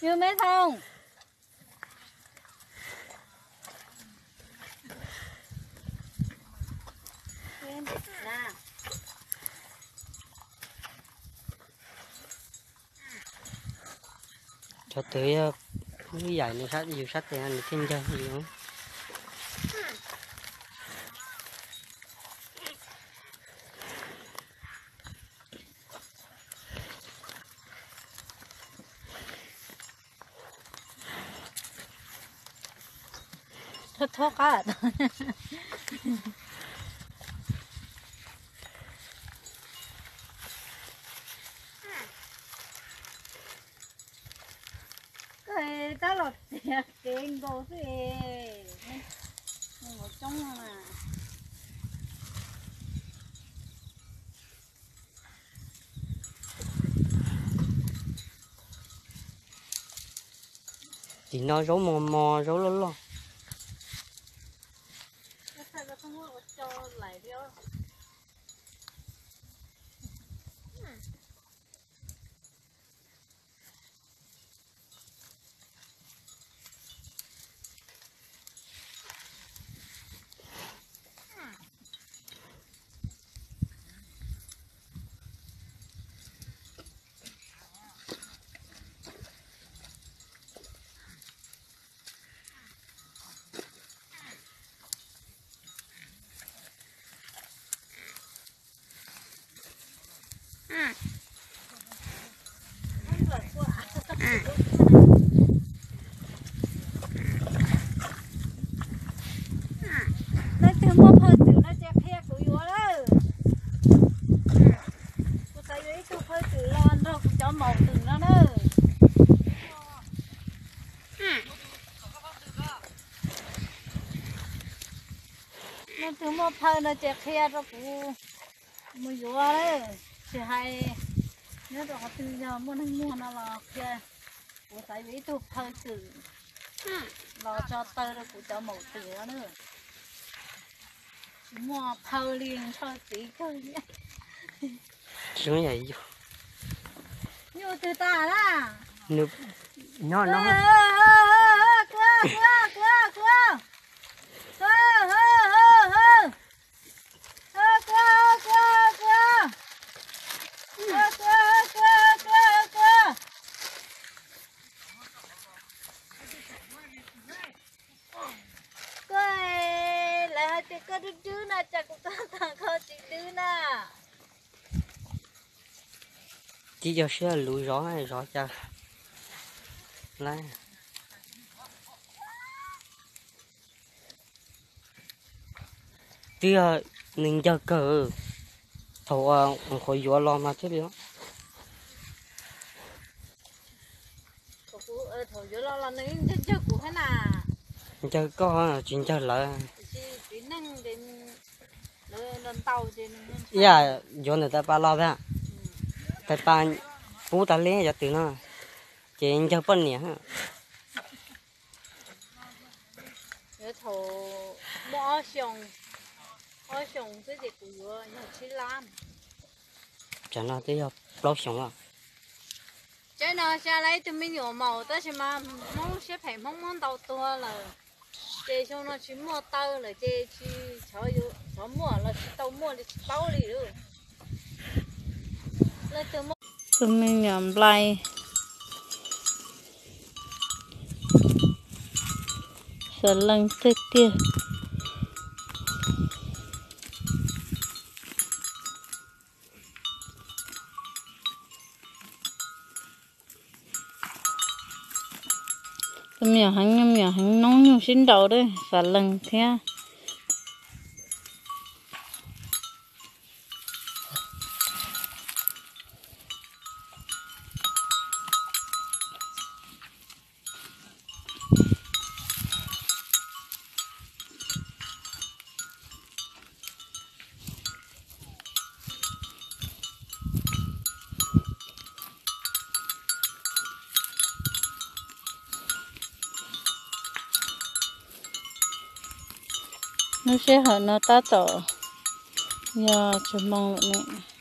Yus me thoom. Cov twg yog lub yaim nws sab, yus sab tes nws thiaj ncawg yus. Thob thob qab. Koj tab los txiav kev nkaus xwb es, nkaus coob no na. Tim no zaub mos mos, zaub loj loj. Leej twg muaj phawj twm no ces qhia kuv yuav lawm. Kuv xav yuav ib tug phawj twm los nrog kuv cov maum twm no na. Leej twg muaj phawj no ces qhia rau kuv mus yuav lawm. Tsis hais nyob rau qhov twg yog muaj neeg muag no los qhia. Kuv xav yuav ib tug phawj twm los tso taw rau kuv cov maum twm no na. Tsis muaj phawj li ntshaw txiv kawg. Nyuj twg tas na? Nyob no. Koj, lawv hais tias koj dwb dwb na, cas kuv tau tag koj tsis dwb na. Tib co siab luv zov, zov cas lawm. Twb yog nws ncawg kawg, thaum qhuav yuav los mas thiaj li. Ncawg koj tsis ncawg lawv. Ib yam yuav ntawm tais pa los thiab, tais pa pub tas li cov twm no, ces ncawg poj niam. Thaum muaj ob xyoos, ob xyoos xwb ces kuv yuav yog tsib lab. Tsam no twb yog plaub xyoos lawm. Tsaib no xya lab ib tug me nyuam maum tab sis mas Hmoob siab phem Hmoob muab ntaus tuag lawm. Ces xyoo no tsis muaj taw lawm ces tsis, xyov muaj los tsis tau muaj li tsis paub li. Tus me nyuam nplai xav lees tiag tiag. Tus me nyuam heev, me nyuam heev noob nyuj sib nraus, xav lees thiab. Lub sij hawm no tab tom yog tsaus hmoo lawm ne.